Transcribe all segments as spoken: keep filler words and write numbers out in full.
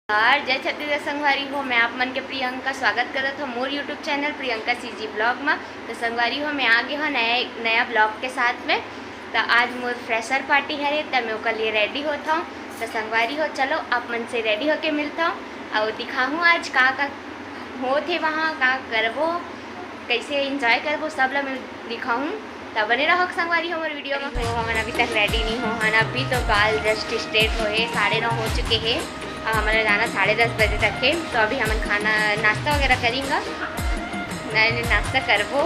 नमस्कार, जय छत्तीसगढ़ संगवारी हो, मैं आप मन के प्रियंका स्वागत करत हूँ मोर YouTube channel Priyanka CG blog में। तो संगवारी हो, मैं आ गई हूँ नए नया ब्लॉग के साथ में। तो आज मोर फ्रेशर पार्टी हरे, तो मैं ओकर लिए रेडी होत हूँ। तो संगवारी हो, चलो आप मन से रेडी होके मिलता हूँ और दिखाहूँ आज का का होत हे वहाँ, का करबो, कैसे एंजॉय करबो, सब ला मैं दिखाहूँ। त बने रहो संगवारी हमर वीडियो में। तो हमन अभी तक रेडी नहीं हो हन, अभी तो बाल जस्ट स्ट्रेट होए, साढ़े नौ हो चुके हैं। और हमारा जाना साढ़े दस बजे तक है, तो अभी हमन खाना नाश्ता वगैरह करेंगे। नहीं, नहीं, नाश्ता करबो।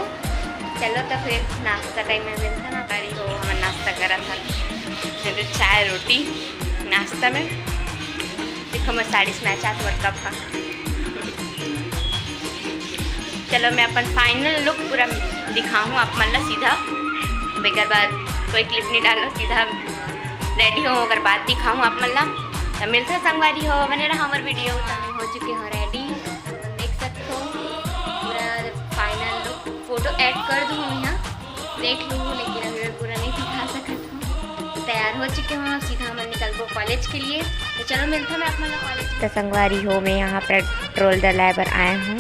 चलो तो फिर नाश्ता टाइम में मिलता ना। अरे तो हमन नाश्ता करत हन, चाय रोटी नाश्ता में। देखो, मैं साड़ी से मैच आत मोर कप हा। चलो, मैं अपन फाइनल लुक पूरा दिखाहूँ आप मन ला सीधा। बेकर बाद कोई क्लिप नहीं डालो, सीधा रेडी हो, ओकर बाद दिखाहूँ आप मन ला। तो मिलता संगवारी हो, बने रहा हमर वीडियो। तो मैं हो चुके हो रेडी, देख सकते हो पूरा फाइनल लुक। फोटो ऐड कर दूँ हम यहाँ, देख लूँ, लेकिन अभी मैं पूरा नहीं दिखा सकत हूँ। तो तैयार हो चुके हूँ, अब सीधा हमन निकलबो कॉलेज के लिए। तो चलो मिलता मैं आप मन ला कॉलेज में। तो संगवारी हो, मैं यहाँ पेट्रोल डलाए बर आए हूँ।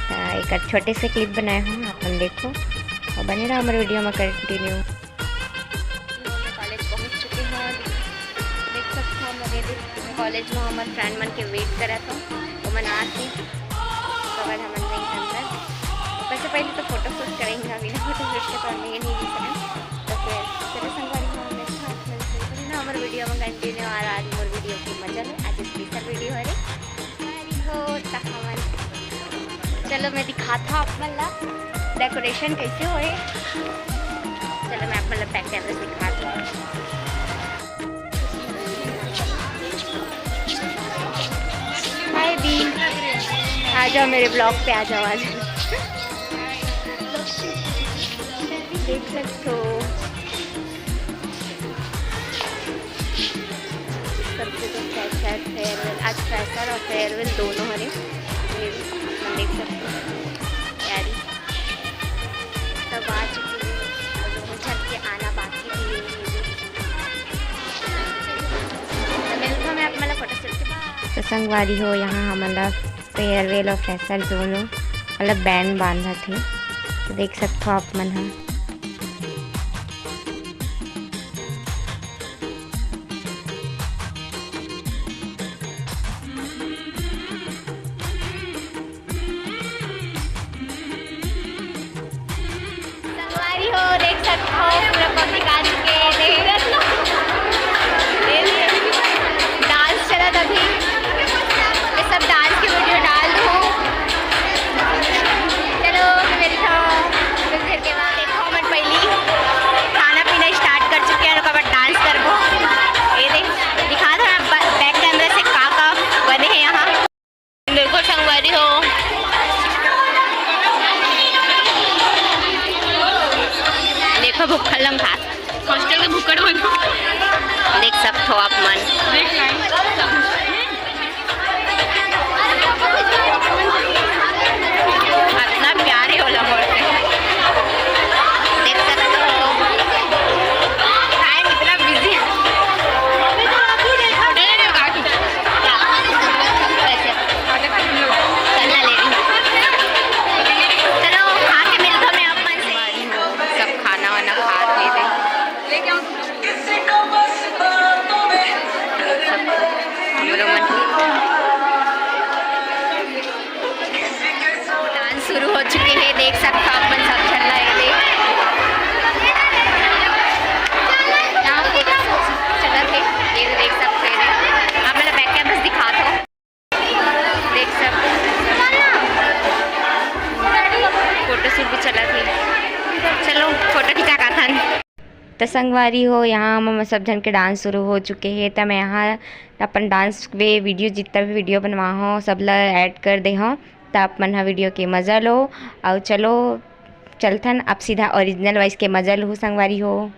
तो एक छोटे से क्लिप बनाए हूँ, आप मन देखो और बने रहो हमर वीडियो में कंटिन्यू। मैं कॉलेज पहुँच चुके हूँ, देख सकते हो मेरे कॉलेज में हमर फ्रेंड मन के वेट करत हूँ, तो मन आके तो बाद हमन जाई अंदर। ओकर से पहले तो फोटो शूट करेंगे, बिना फोटो शूट के तो अंदर नहीं घुस सकन। तो फिर चलो संगवारी हो, हमन साथ में से ना हमर वीडियो में कंटिन्यू। और आज मोर वीडियो के मजा ले, आज स्पेशल वीडियो हरे। संगवारी हो, त हमन चलो मैं दिखात हूँ आप मन ला डेकोरेशन कैसे होए। चलो मैं आप मन ला बैक कैमरा से दिखात हूँ। हाय दी, आ जाओ मेरे ब्लॉग पे, आ जाओ, आ जाओ। देख सकते हो सबसे तो फ्रेशर फेयरवेल, आज फ्रेशर और फेयरवेल दोनों हरे। ये भी आप मन देख सकते हो तैयारी सब आ चुकी है, और दोनों झन के आना बाकी भी है। ये भी तो मिलता मैं आप मन ला फोटो शूट के बाद। तो संगवारी हो, यहाँ हमन ला फेयरवेल और फ्रेशर दोनों मतलब बैंड बांधत हे, तो देख सकथो आप मन ह। संगवारी हो, देख सकत हो, पूरा पब्लिक आ चुके हे। देख, डांस चलत अभी, मैं सब डांस के वीडियो डाल दूँ। चलो, मिलता हूँ कुछ देर के बाद। देखो, हमन पहली खाना पीना स्टार्ट कर चुके हैं, ओकर बाद डांस करबो। ये देख, दिखा दो ना, ब-, बैक कैमरा से का का बने हैं यहाँ। देखो संगवारी हो, देखो भुक्खड़ लंग खात, हॉस्टल के भुक्खड़ मन देख सकथो आप मन। इतना प्यारे होला मोर से, देख सकथो। टाइम इतना बिजी है। नहीं, नहीं, नहीं, काट। चलना ले रही। चलो, खा के मिलता मैं आप मन से। सब खाना वाना खा के दे। हम लोग मन डांस शुरू हो चुके हैं, देख सकता अपन सब चल रहा है। यहाँ फोटो शूट चलत हे, ये देख सकते हैं। आप मेरा बैक कैमरा दिखा दो। देख सकते हो, फोटो शूट भी चलत हे। चलो, फोटो खिंचा का थन। त संगवारी हो, यहाँ हम सब झन के डांस शुरू हो चुके हे। त मैं यहाँ अपन डांस के वीडियो, जितना भी वीडियो बनवा हो, सब ला ऐड कर दे हो। त आप मन ह वीडियो के मजा लो। और चलो, चलथन अब सीधा ओरिजिनल वॉइस के मजा लूँ संगवारी हो।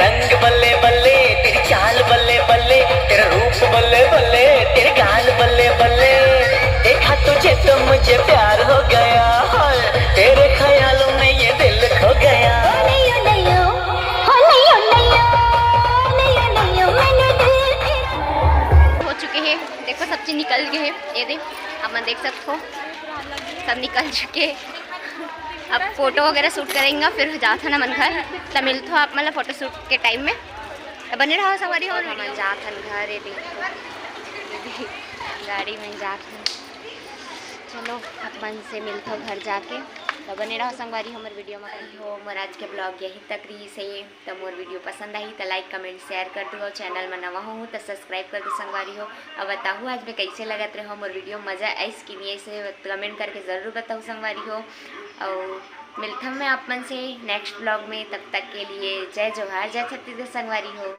रंग बल्ले बल्ले, तेरी चाल बल्ले बल्ले, तेरा रूप बल्ले बल्ले, तेरे गाल बल्ले बल्ले। देखा तुझे तो मुझे प्यार हो गया, हाय, तेरे ख्यालों में ये दिल खो गया। हो चुके हैं, देखो सब चीज निकल गए हैं। ये दे, आप मन देख सकते हो, सब निकल चुके हैं। अब फोटो वगैरह शूट करेंगे, फिर जात हन हमन घर, त मिलथो आप मन ला फोटो शूट के टाइम में। त बने रहो संगवारी हो, हमन जात हन घर। ये देखो, गाड़ी में जात हन। चलो, आप मन से मिलथो घर जाके। त बने रहो संगवारी हो हमर वीडियो में। हो, मोर आज के ब्लॉग यही तक रही से। त मोर वीडियो पसंद आही त लाइक, कमेंट, शेयर कर दू, और चैनल में नवा हो त सब्सक्राइब कर दू संगवारी हो। अब बताहू आज मैं कैसे लगत रहे हो मोर वीडियो, मजा आइस कि नहीं आइस, कमेंट करके जरूर बताहू संगवारी हो। और मिलथम मैं आप मन से नेक्स्ट ब्लॉग में, तब तक के लिए जय जोहार, जय छत्तीसगढ़ संगवारी हो।